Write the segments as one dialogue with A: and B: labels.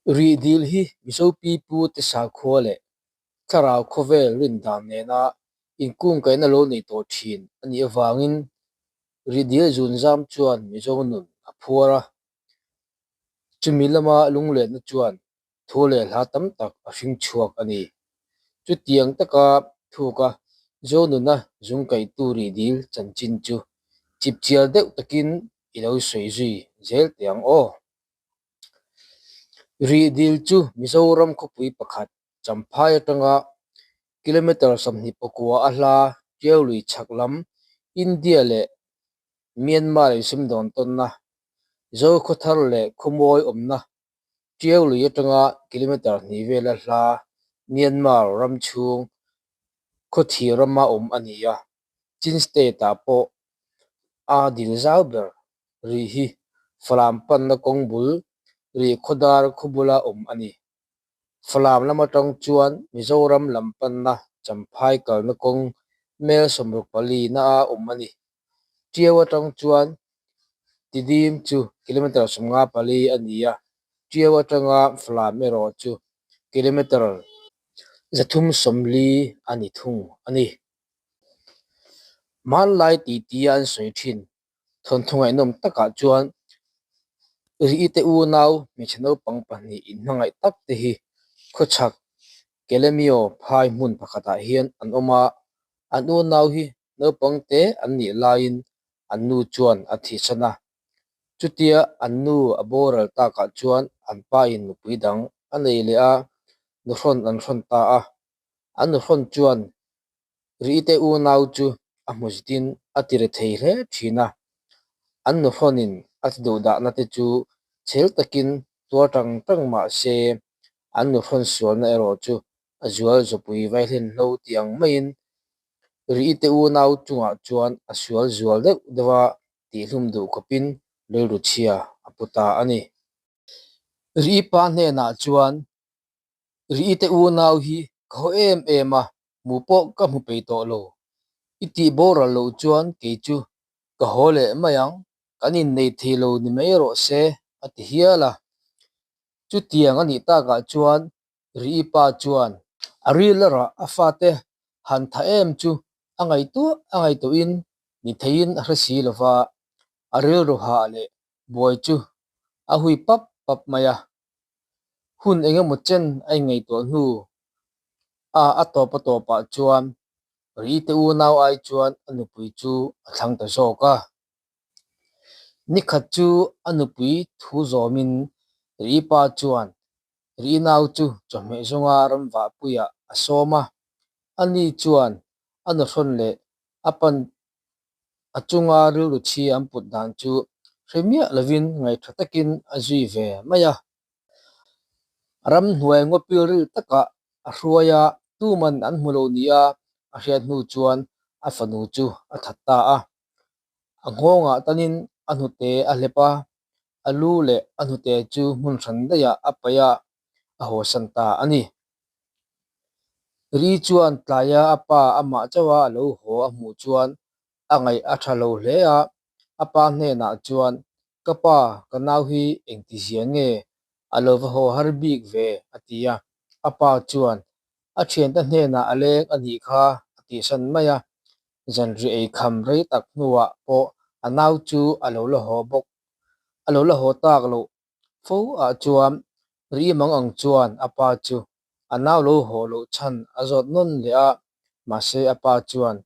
A: Rih dil hi Mizo pipu te sakhua leh thlarau khawvel rin dan nena inkungkaihna lo nei tawh thin a nih avangin rih dil zunzam chuan Mizo nun a phuar a. Chumi lama lunglenna chuan thu leh hla tam tak a hring chhuak a ni. Chutiang taka thuka Zonuna zungkaihtu rih dil chanchin chu chipchial deuh takin i lo sawi zui zel teh ang aw. Rih dil chu Mizoram khawpui pakhat Champhai atanga kilometre 24 a hla Tiaului chhak lam India leh Myanmar insumdawn tawnna Zokhawthar leh Khawmawi awmna Tiaului atanga kilometre 2 vela hla Myanmar ram chhung khawthih rama awm a ni a, Chin State-ah pawh a dil zau ber rih hi Falam panna kawng bul rih khawdar khaw bula awm a ni. Falam lam atang chuan Mizoram lam panna Champhai kalna kawng mel 64 na a awm a ni. Tiau atang chuan Tidim chu kilometre 54 a ni a, Tiau atanga Falam erawh chu kilometre 340 a ni thung a ni. Hmanlai titi a an sawi thin thawnthu ngaihnawm takah chuan Ri te unau hmeichhe naupang pahnih inhmangaih tak te hi khawchhak Kelemio phai hmun pakhatah hian an awm a, an unau hi naupang te an nih laiin an nu chuan a thihsan a. Chutia an nu a boral takah chuan an pa in nupui dang a nei leh a, nuhrawn an hrawn ta a. An nuhrawn chuan Rite unau chu a hmuzitin a ti ri thei hle thin a, an nuhrawnin a ti duh dahna te chu chhel takin tuar tang tang mah se, an nuhrawn sualna erawh chu a zual zawpui vaihlen hlo tih ang maiin Rite unau chungah chuan a sual zual deuh deuh a tihhlum duh khawpin rilru chhia a pu ta a ni. Ripa hnenah chuan Rite unau hi ka haw em em a, hmu pawh ka hmu peih tawh lo. I tih boral loh chuan kei chu ka haw leh mai ang, kan innei thei lo ni mai rawh se, a ti hial a. Chutiang a nih takah chuan Ri pa chuan a ril a rah a fate han tha em chu a ngaihtuah a ngaihtuahin ni theiin a hre si lo va, a rilru hah leh buai chu a hui pap pap mai a. Hun eng emaw chen a inngaihtuah hnu a a tawp a tawpah chuan Rite unau ai chuan a nupui chu a thlang ta zawk a. Nikhat chu a nupui thu zawmin Ripa chuan Ri nau chu chawhmeh zawnga ramvahpuiah a sawm a, ani chuan a nuhrawn leh a pan A chunga rilru chhi an put dan chu hre miah lovin ngaihṭha takin a zui ve mai a. Ramhnuai ngawpil ril takah a hruai a, tuman an hmu lo nia a hriat hnu chuan a fanu chu a that ta a. A nghawngah tanin a hnute a hlep a, a lu leh a hnute chu hmun hran daihah a paih a, a hawsan ta a ni. Ri chuan tlaia a pa amah chauha a lo haw a hmuh chuan a ngaih a tha lo hle a, a pa hnenah chuan, Ka pa, ka nau hi engtizia nge a lo va haw har bik ve? a ti a. A pa chuan, A thiante hnenah a leng a nih kha, a tihsan mai a. Zanriah ei kham rei tak hnuah pawh a nau chu a lo la haw bawk, a lo la haw tak loh Fo ah chuan ri mang ang chuan a pa chu a nau lo haw loh chhan a zawt nawn leh a, mahse a pa chuan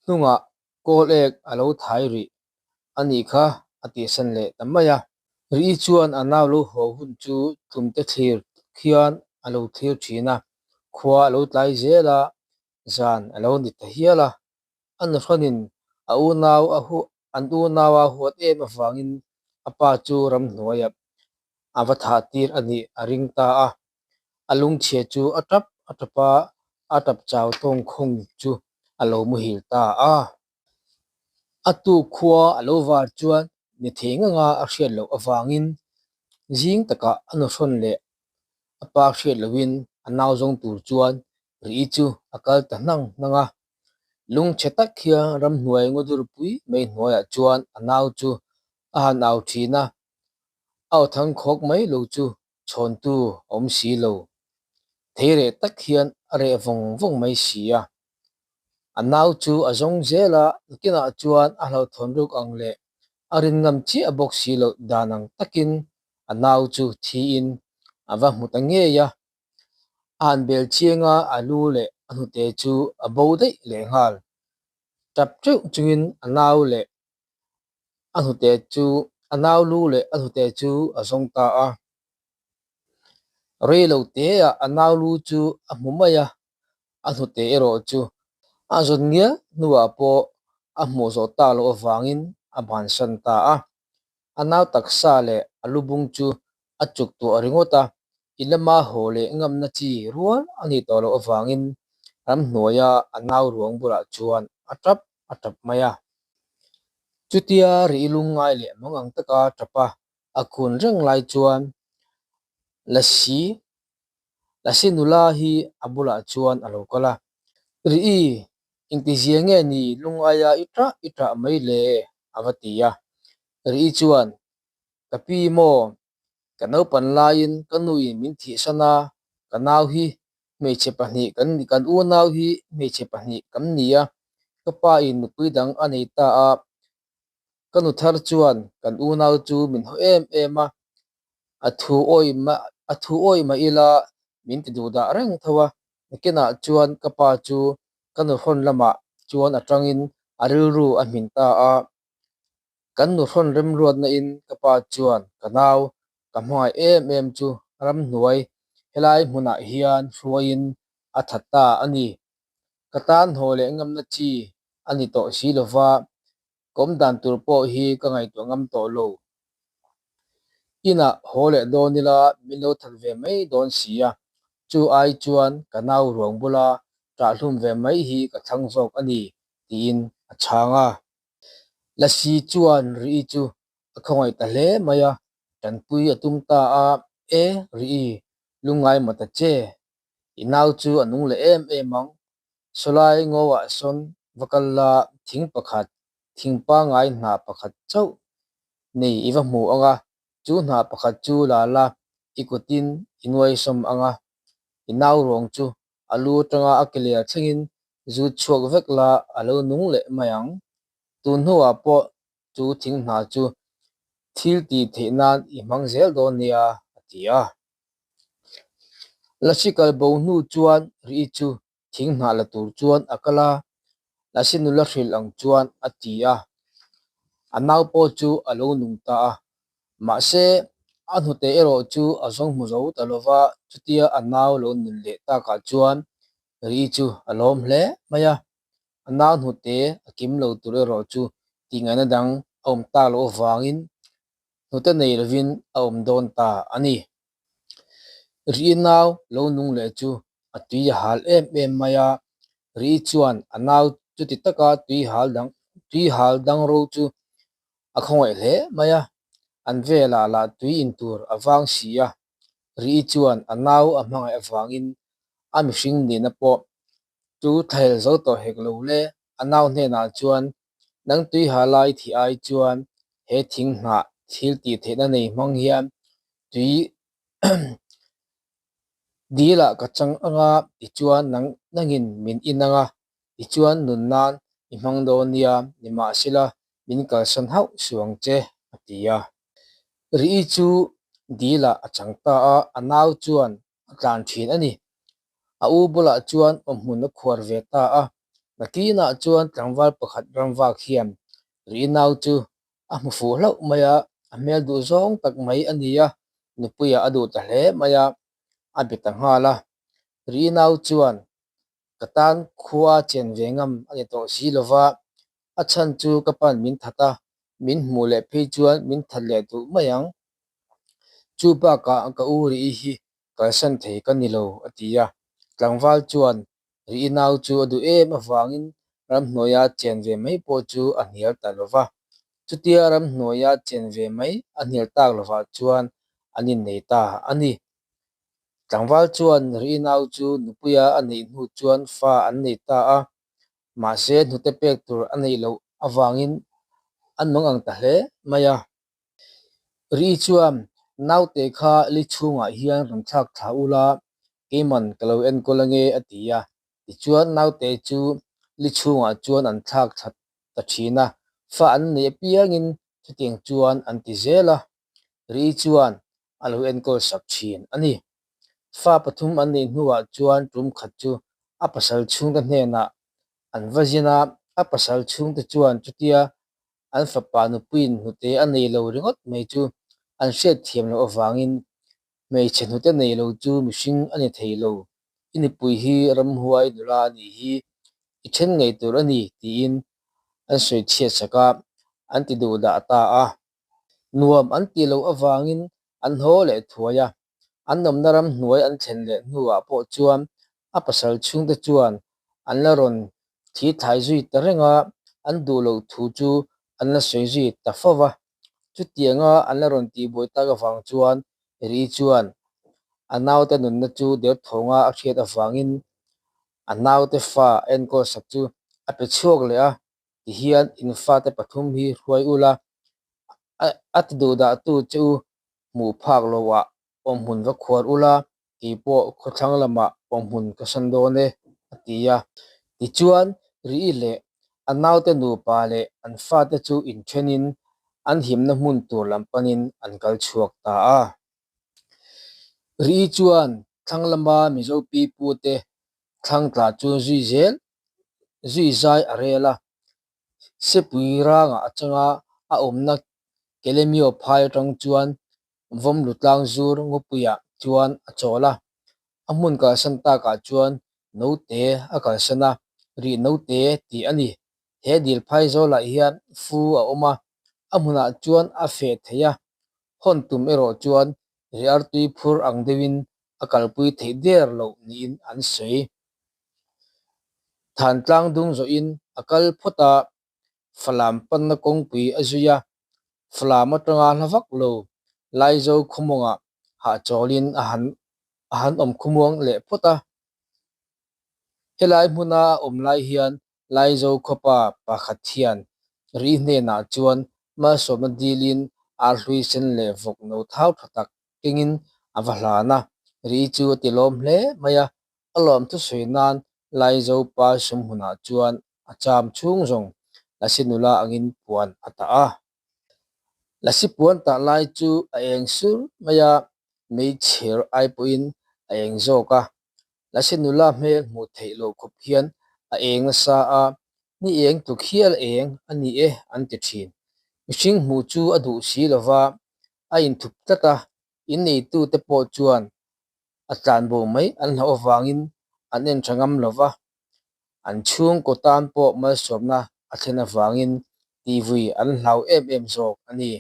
A: hnungah kawl ek a lo thai rih a nih kha a tihsan leh ta mai a. Ri chuan a nau lo haw hun chu tlumte thlir khian a lo thlir thin a, khua a lo tlai zel a, zan a lo ni ta hial a. A nuhranin a unau a An unau a huat em avangin a pa chu ramhnuaiah a va thah tir a nih a ring ta a. A lungchhia chu a tap a tap a, a tap chau tawng khawng chu a lo muhil ta a. A tuk khua a lo var chuan ni thei nganga a hriat loh avangin zing takah a nuhrawn leh a pa hriat lohin a nau zawng tur chuan ri chu a kal ta hnang hnang a. Lungchhe tak hian ramhnuai ngawdur pui mai hnuaiah chuan a nau chu a han au thin a, a aw thang khawk mai lo chu Chhawntu a awm si lo. Thei reh tak hian a reh vawng vawng mai si a. A nau chu a zawng zel a, nakinah chuan a hlauhthawn ruk ang leh a rin ngam chiah bawk si loh dan ang takin a nau chu thiin a va hmu ta ngei a. A han bel chiang a, a lu leh a hnute chu a bo daih leh nghal. Tap teuh chungin a nau leh a hnute chu a nau lu leh a hnute chu a zawng ta a. Rei lo teah a nau lu chu a hmu mai a, a hnute erawh chu a zawn ngial hnuah pawh a hmuh zawh tak loh avangin a bansan ta a. A nau taksa leh a lubung chu a chuk tuah ringawt a, i lama haw leh ngamna chi rual a nih tawh loh avangin ramhnuaia a nau ruang bulah chuan a tap a tap mai a. Chutia ri lungngai leh mang ang taka tap a, a kun reng lai chuan Lasi Lasi nula hi a bulah chuan a lo kal a, Ri-i, engtizia nge ni lungaia i tah i tah mai le? a va ti a. Ri-i chuan, Ka pi maw, ka naupan laiin ka nuin min thihsan a, ka nau hi hmeichhe pahnih kan kan unau hi hmeichhe pahnih kan ni a, ka pa in nupui dang a nei ta a, ka nu thar chuan kan unau chu min haw em em a, a thu awih mah a thu awih mah ila min ti duh dah reng tho a, nakinah chuan ka pa chu ka nu hrawn lamah chuan atangin a rilru a hmin ta a. Kan nuhrawn remruatna in ka pa chuan ka nau ka hmangaih em em chu ramhnuai helai hmunah hian hruaiin a that ta a ni. Ka tan haw leh ngamna chi a ni tawh si lova, ka awm dan tur pawh hi ka ngaihtuah ngam tawh lo. Inah haw leh dawn ila min lo that ve mai dawn si a, chu ai chuan ka nau ruang bula ṭahhlum ve mai hi ka thlang zawk a ni tiin a chhang a. Lasi chuan Ri chu a khawngaih ta hle mai a, tanpui a tum ta a, E Ri, lungngai maw ta che, i nau chu a nung leh em em ang, sawlai ngawah sawn va kal la thing pakhat, thing pangngai hnah pakhat chauh nei i va hmu ang a, chu hnah pakhat chu la la i kutin i nuaisawm ang a, i nau ruang chu a lu atanga a ke ler thlengin zut chhuak vek la a lo nung leh mai ang. Tun hnuah pawh chu thing hna chu thil tih theih nan i hmang zel dawn nia, a ti a. Lasi kal bo hnu chuan ri chu thing hnah la tur chuan a kal a, Lasi nula hrilh ang chuan a ti a. A nau pawh chu a lo nung ta a, Mahse, a hnute erawh chu a zawng hmu zo ta lo va, chutia a nau lo nun leh takah chuan Ri chu a lawm hle mai a. A nau hnute a kim lo tur erawh chu tihngaihna dang a awm tak loh avangin hnute nei lovin a awm dawn ta a ni. Ri nau lo nung leh chu a tui a hal em em mai a, Ri chuan a nau chuti taka tui hal dang tui hal dang ro chu A khawngaih hle mai a, an velah lah tui in tur a vang si a, Ri chuan a nau a hmangaih avangin a mihring nihna pawh chu thlahel zo tawh hek lo le, a nau hnenah chuan nang tui ha lai thih ai chuan he thing hnah thil tih theihna nei hmang hian tui dilah ka chang anga tichuan nang nangin min in anga Tichuan nun nan i hmang dawn nia, nimahsela min kalsan hauh suh ang che, a ti a. Ri chu dilah a chang ta a, a nau chuan a tlan thin a ni. A u bulah chuan awmhmun a khuar ve ta a, nakinah chuan tlangval pakhat ramvak hian Ri nau chu a hmu fuh hlauh mai a, a hmel duh zawng tak mai a ni a, nupuiah a duh ta hle mai a, a be ta nghal a. Ri nau chuan Ka tan khua chen ve ngam a ni tawh si lo va, a chhan chu ka pan min that a, min hmuh leh phei chuan min that leh duh mai ang. Chu bakah ka u Ri hi kalsan thei ka ni lo, a ti a. Tlangval chuan Ri nau chu a duh em avangin ramhnuaia chen ve mai pawh chu a hnial ta lo va. Chutia ramhnuaia chen ve mai a hnial tak lovah chuan an innei ta a ni. Tlangval chuan Ri nau chu nupuia a neih hnu chuan fa an nei ta a, mahse hnute pek tur a neih loh avangin an mang ang ta hle mai a. Ri chuan Naute kha li chhungah hian rawn thlak thla ula, keiman ka lo enkawl ange a ti a. Tichuan naute chu li chhungah chuan an thlak thla ta thin a, fa an neih apiangin chutiang chuan an ti zel a. Ri chuan a lo enkawl sak thin a ni. Fa pathum an neih hnuah chuan tum khat chu a pasal chhungte hnenah an va zin a, a pasal chhungte chuan chutia an fapa nupuiin hnute a nei lo ringawt mai chu an hriat thiam loh avangin hmeichhe hnute nei lo chu mihring a ni thei lo, i nupui hi ramhuai nula a nih hi, i then ngei tur a ni tiin an sawi chhiat sak a, an ti duh dah ta a. Nuam an tih loh avangin an haw leh thuai a, an awmna ram hnuai an thlen leh hnuah pawh chuan a pasal chhungte chuan an la rawn thi thlai zui ta reng a, an duh loh thu chu an la sawi zui ta fo va. Chutianga an la rawn tihbuai tak avang chuan Ri chuan a naute nunna chu derthawnga a hriat avangin a naute fa a enkawl sak chu a pe chhuak leh a, tihian in fate pathum hi hruai ula, a ti duh dahtu che u hmuh phak loah awmhmun va khuar ula, kei pawh khawthlang lamah awmhmun ka san dawn e, a ti a. Tichuan, Ri leh a naute nupa leh an fate chu inthenin an himna hmun tur lam panin an kal chhuak ta a. Ri chuan thlang lama Mizo pi pute thlang tla chu zui zel zui zai a rel a, Sepui rangah atanga a awmna Kelemio phai atang chuan Vawmlu tlang zur Ngupuiah chuan a chawl a, a hmun kalsan takah chuan note a kalsan a, rih note tih a ni. He dil phai zawlah hian fu a awm a, a hmunah chuan a feh thei a, hawn tum erawh chuan riartui phur ang deuhin a kalpui theih der loh niin an sawi. Than tlang dung zawhin a kal phawt a, Falam panna kawngpui a zui a, Falam atanga hla vak lo Laizo khawmawngah hahchawlin a han a han awm khawmuang leh phawt a. Helai hmuna a awm lai hian Laizo khawpa pakhat hian ri hnenah chuan malsawmna dilin arhlui sen leh vawk no thau tha tak kengin a va hlan a, ri chu a ti lawm hle mai a, a lawm thusawi nan Laizo pa sum hunah chuan a cham chhung zawng Lasi nula angin puan a tah a. Lasi puan tah lai chu a eng sur mai a, meichher ai pawhin a eng zawk a. Lasi nula hmel hmuh theih loh khawp hian a eng nasa a, ni eng tluk hial eng a ni e an ti thin. Mihring hmuh chu a duh si lova, a inthup tlat a, inneitute pawh chuan a tlanbo mai an hlauh avangin an en tha ngam lo va, an chhungkaw tan pawh malsawmna a thlen avangin tihvui an hlau em em zawk a ni.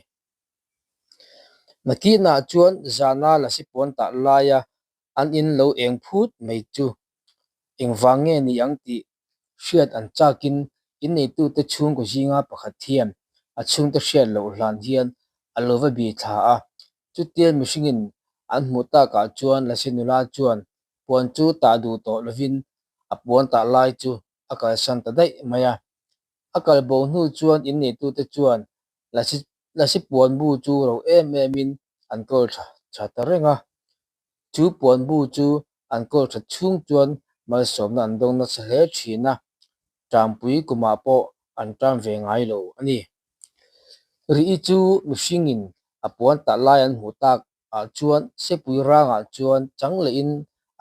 A: Nakinah chuan zana lasi pawn tah laia an in lo eng phut mai chu engvang nge ni ang tih hriat an chakin inneitute chhungkaw zinga pakhat hian a chhungte hriat loh hlan hian a lo va bi thla a. Chutia mihringin an hmuh takah chuan Lasi nula chuan puan chu tah duh tawh lovin a puan tah lai chu a kalsan ta daih mai a. A kal bo hnu chuan inneitute chuan Lasi Lasi puan bu chu ro em emin an kawl tha tha ta reng a. Chu puan bu chu an kawl that chhung chuan malsawmna an dawng nasa hle thin a, Ṭampui kumah pawh an ṭam ve ngai lo a ni. Ri chu mihringin a puan tah lai an hmuh tak ah chuan Sepui rangah chuan chang lehin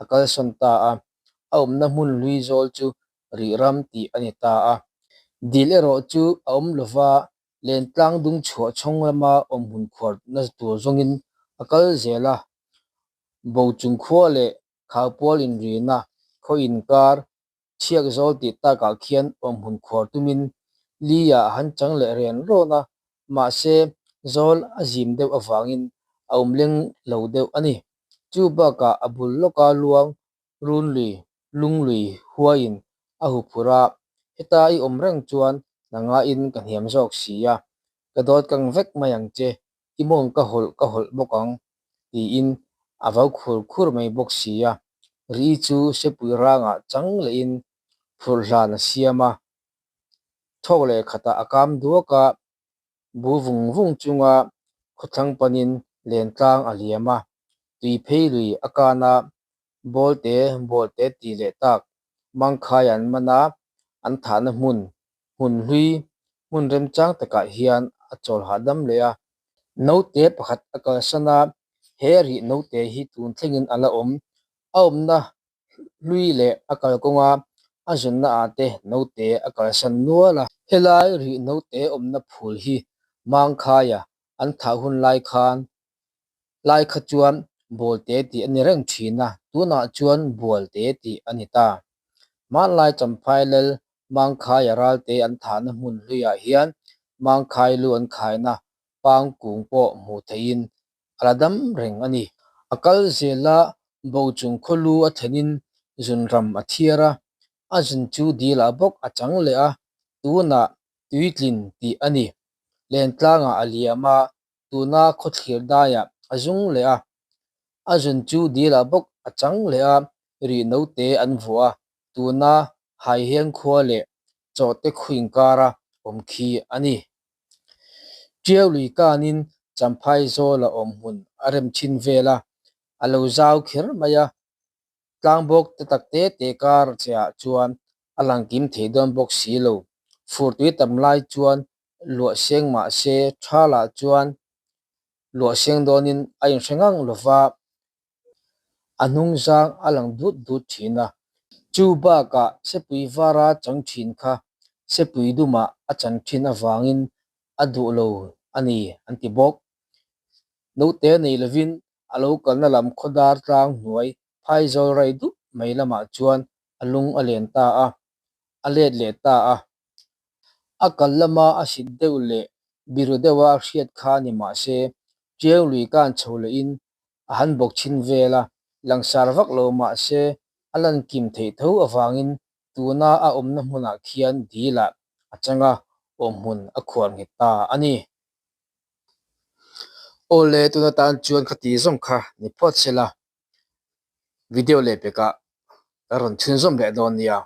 A: a kalsawn ta a, a awmna hmun hlui zawl chu rih ram tih a ni ta a. Dil erawh chu a awm lova, Lentlang dung chhuah chhawng lama awm hmun khuarna tur zawngin a kal zel a, Bochung khua leh Khaupual inrina khaw inkar chhiak zawl tih takah khian awm hmun khuar tumin li ah a han chang leh ren rawn a, mahse zawl a zim deuh avangin a awm leng lo deuh a ni. Chu bakah a bul lawka luang Runlui, Lunglui huaiin a huphurh a, heta i awm reng chuan nangaiin ka hniam zawk si a, ka dawt kang vek mai ang che, i mawng ka hawlh ka hawlh bawk ang, tiin a vau khur khur mai bawk si a, ri chu sepui rangah chang lehin phurh hlan a siam a, thawk leh khatah a kam duak a, bu vung vung chunga khawthlang panin Lentlang a liam a, tui phei lui a kan a, Bawlte Bawlte tih leh tak Mangkhai an man a, an thahna hmun, hmun hlui, hmun remchang takah hian a chawl hahdam leh a. Naute pakhat a kalsan a, he rih naute hi tun thlengin a la awm. A awmna hlui leh a kalkawnga a zunna ah te naute a kalsan nual a. Helai rih naute awmna phul hi Mangkhaia an thah hun lai khan lai kha chuan Bawlte tih a ni reng thin a, tunah chuan Bualte tih a ni ta. Hmanlai Champhai Lal Mangkhaia ralte an thahna hmun hluiah hian Mangkhai lu an khaina pang kung pawh hmuh theihin a la dam reng a ni. A kal zel a, Bochung khaw lu a thlenin zunram a thiar a, a zun chu dilah bawk a chang leh a, tunah tuitlin tih a ni. Lentlangah a liam a, tuna khawthlir daiah a zung leh a, a zun chu dilah bawk a chang leh a, rih note an vuah a, tuna Haiheng khua leh Chawhte khu inkara awm khi a ni. Ṭiau lui kanin Champhai zawla awm hmun a rem chhin vel a, a lo zau kher mai a, tlangbawk te tak te te kar che ah chuan a lang kim thei dawn bawk si lo. Fur tui tam lai chuan luah seng mah se thalah chuan luah seng dawnin a inhre ngang lo va, a hnung zang a lang dut dut thin a. Chu bakah sepui vara chang thin kha sepui dumah a chan thin avangin a duh lo a ni an ti bawk. Naute nei lovin a lo kalna lam khawdar tlang hnuai phaizawl rai dup mai lamah chuan a lung a len ta a, a let leh ta a. A kal lama a sit deuh leh biru deuha a hriat kha ni mah se, Tiang lui kan chho lehin a han bawk chhin vel a, langsar vak lo mah se a lan kim theih tho avangin tuna a awmna hmunah khian dilah a chang a, awmhmun a khuar nghet ta a ni. Awle, tuna tan chuan khati zawng kha ni phawt se la, video lehpekah ka rawn chhunzawm leh dawn nia.